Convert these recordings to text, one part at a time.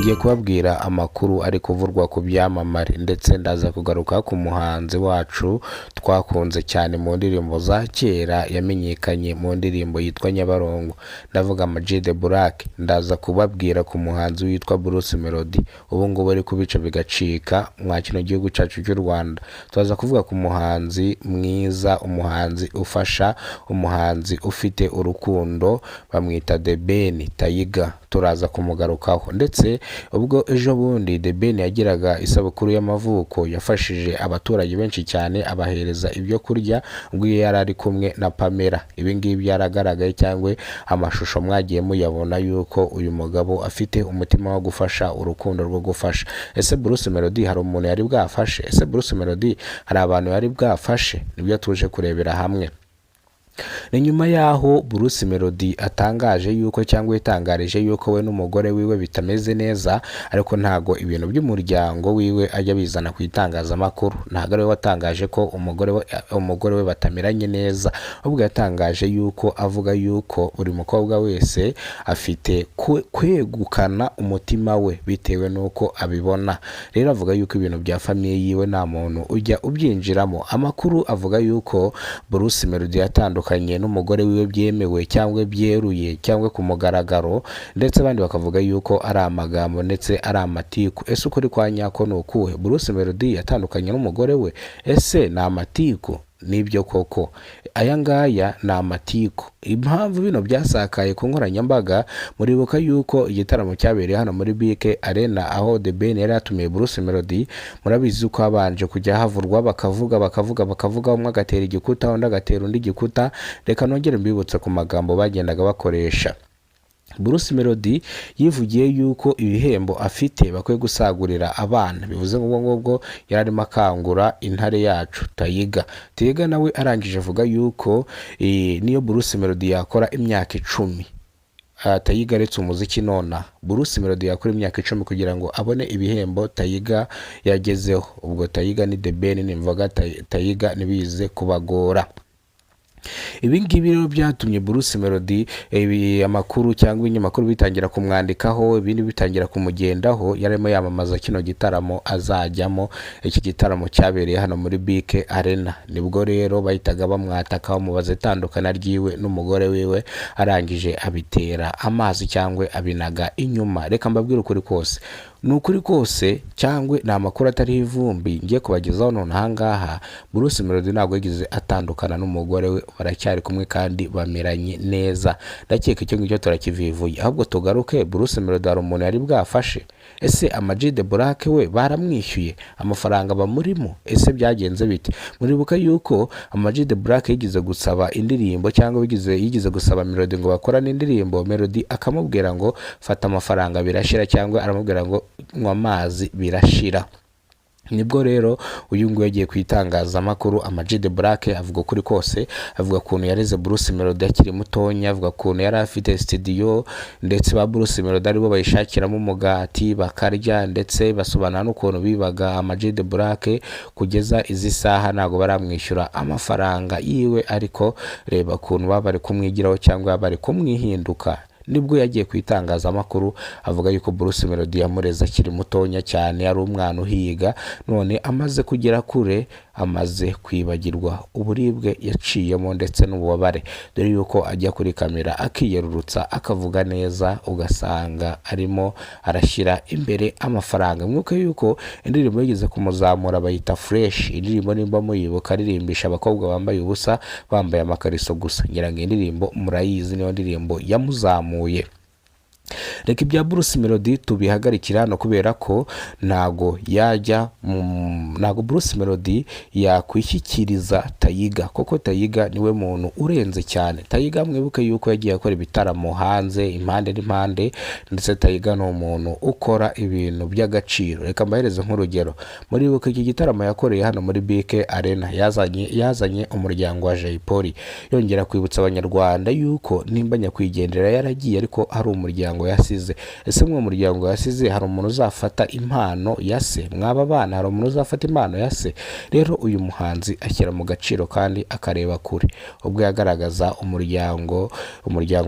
Ngiye kubabwira amakuru ari kuvurwa ku byamamare, ndetse ndaza kugaruka ku muhanzi wacu twakunze cyane mu ndirimbo za kera, yamenyekanye mu ndirimbo yitwa Nyabarongo. Ndavuga Ama G The Black. Ndaza kubabwira ku muhanzi witwa Bruce Melody, ubu ngubu ari kubica bigacika mwa kino gihugu cyacu cy'u Rwanda. Turaza kuvuga ku muhanzi mwiza, umuhanzi ufasha, umuhanzi ufite urukundo, bamwita The Ben Tiger. Turaza kumugarukaho. Ndetse ubwo ejo bundi The Ben yagiraga isabukuru y'amavuko, yafashije abaturage benshi cyane, abahereza ibyo kurya ubwo yari ari kumwe na Pamela. Ibi ngibi byaragaragaye, cyangwa amashusho mwagiye muyabona, yuko uyu mugabo afite umutima wo gufasha, urukundo rwo gufasha. Ese Bruce Melody hari umuntu yari bwafashe? Ese Bruce Melody hari abantu yari bwafashe? Nibyo tuje kurebera hamwe. Ni nyuma y'aho Bruce Melody atangaje yuko, cyangwa yitangarije yuko we n'umugore wiwe bitameze neza, ariko ntago ibintu by'umuryango wiwe ajya abizana ku itangazamakuru. Ntago ariwe watangaje ko umugore we batameranye neza, ahubwo yatangaje yuko, avuga yuko buri mukobwa wese afite kwegukana umutima we bitewe n'uko abibona. Rero avuga yuko ibintu bya famille yiwe nta muntu ujya ubyinjiramo. Amakuru avuga yuko Bruce Melody yatandukanye n'umugore wiwe byemewe cyangwa byeruye cyangwa ku mugaragaro, ndetse abandi bakavuga yuko ari amagambo ndetse ari amatiku. Ese ukuri kwa nyako ni ukuhe? Bruce Melody yatandukanye n'umugore we? Ese ni amatiku? Nibyo koko, aya ngaya ni amatiku. Impamvu bino byasakaye ku nkoranyambaga, muribuka yuko igitaramo cyabereye hano muri BK Arena, aho The Ben yari yatumiye Bruce Melody. Murabizi ko habanje kujya havurwa, bakavuga, bakavuga, bakavuga, umwe agatera igikuta, undi agatera undi igikuta. Reka nongere mbibutse ku magambo bagendaga bakoresha. Bruce Melody yivugiye yuko ibihembo afite bakwiye gusagurira abana, bivuze ngo ubwo ngubwo yari arimo akangura intare yacu Tiger. Tiger nawe arangije avuga yuko niyo Bruce Melody yakora imyaka 10, Tiger aretse umuziki nona, Bruce Melody yakora imyaka 10 kugira ngo abone ibihembo Tiger yagezeho. Ubwo Tiger ni The Ben, nimvuga Tiger ntibize kubagora. Ibi ngibi rero byatumye Bruce Melody, ibi amakuru cyangwa ibinyamakuru bitangira kumwandikaho, ibindi bitangira kumugendaho. Yarimo yamamaza kino gitaramo azajyamo, iki gitaramo cyabereye hano muri BK Arena. Nibwo rero bahitaga bamwataka, bamubaza itandukana ryiwe n'umugore wiwe, arangije abitera amazi cyangwa abinaga inyuma. Reka mbabwire ukuri kose, ni ukuri kose cyangwa ni amakuru atariho ivumbi ngiye kubagezaho none aha ngaha. Bruce Melody ntabwo yigeze atandukana n'umugore we, baracyari kumwe kandi bameranye neza. Ndakeka icyo ngicyo turakivivuye. Ahubwo tugaruke, Bruce Melody hari umuntu yari bwafashe? Ese Ama G The Black we baramwishyuye amafaranga bamurimo? Ese byagenze bite? Muribuka yuko Ama G The Black yigeze gusaba indirimbo, cyangwa yigeze gusaba Melody ngo bakorane indirimbo, Melody akamubwira ngo fata amafaranga birashira, cyangwa aramubwira ngo nywa amazi birashira. Nibwo rero uyu nguyu yagiye ku itangazamakuru, Ama G The Black, avuga ukuri kose, avuga ukuntu yareze Bruce Melody akiri mutonya, avuga ukuntu yari afite studio, ndetse ba Bruce Melody aribo bayishakiramo umugati bakarya, ndetse basobanura n'ukuntu bibaga Ama G The Black. Kugeza izi saha ntabwo baramwishyura amafaranga yiwe, ariko reba ukuntu baba bari kumwigiraho cyangwa bari kumwihinduka. Nibwo yagiye ku itangazamakuru avuga yuko Bruce Melody yamureze akiri mutonya cyane, ari umwana uhiga, none amaze kugera kure amaze kwibagirwa uburibwe yaciyemo ndetse n'ububabare, dore yuko ajya kuri kamera akiyerurutsa, akavuga neza, ugasanga arimo arashyira imbere amafaranga. Mwibuke yuko indirimbo yigeze kumuzamura bayita Fresh, indirimbo nimba muyibuka, aririmbisha abakobwa bambaye ubusa, bambaye amakariso gusa. Ngira ngo iyi ndirimbo murayizi, niyo ndirimbo yamuzamuye. Reka ibya Bruce Melody tubihagarikira hano, kubera ko ntago yajya, ntago Bruce Melody yakwishyikiriza Tiger, kuko Tiger niwe muntu urenze cyane. Tiger mwibuke yuko yagiye akora ibitaramo hanze impande n'impande, ndetse Tiger ni umuntu ukora ibintu by'agaciro. Reka mbahereze nk'urugero. Muribuka iki gitaramo yakoreye hano muri BK Arena, yazanye umuryango wa Jay Polly, yongera kwibutsa Abanyarwanda yuko nimba nyakwigendera yaragiye, ariko hari umuryango yasize. yasize. Ese mu muryango yasize hari umuntu uzafata impano ya se? Mwaba bana, hari umuntu uzafata impano ya se? Rero uyu muhanzi ashyira mu gaciro kandi akareba kure. Ubwo yagaragaza umuryango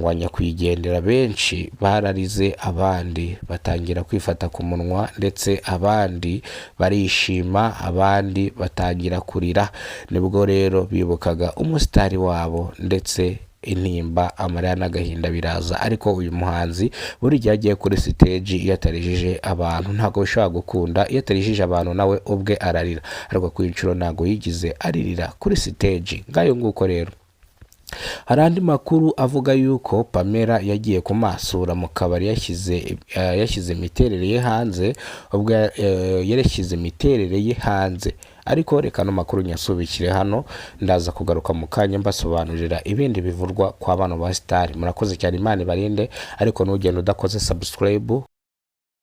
wa nyakwigendera, benshi bararize, abandi batangira kwifata ku munwa, ndetse abandi barishima, abandi batangira kurira. Nibwo rero bibukaga umusitari wabo, ndetse intimba, amarira n'agahinda biraza. Ariko uyu muhanzi buri gihe agiye kuri stage, iyo atarijije abantu ntabwo bishobora gukunda. Iyo atarijije abantu nawe ubwe ararira, ariko ku inshuro ntabwo yigize aririra kuri stage. Ngayo nguko. Rero hari andi makuru avuga yuko Pamela yagiye kumasura mu kabari, yashyize imiterere ye hanze, ubwo yarashyize imiterere ye hanze. Ariko reka ano makuru nyasubikire hano, ndaza kugaruka mu kanya mbasobanurira ibindi bivurwa kwa bano ba star. Murakoze cyane, Imana ibarinde, ariko ntugende udakoze subscribe.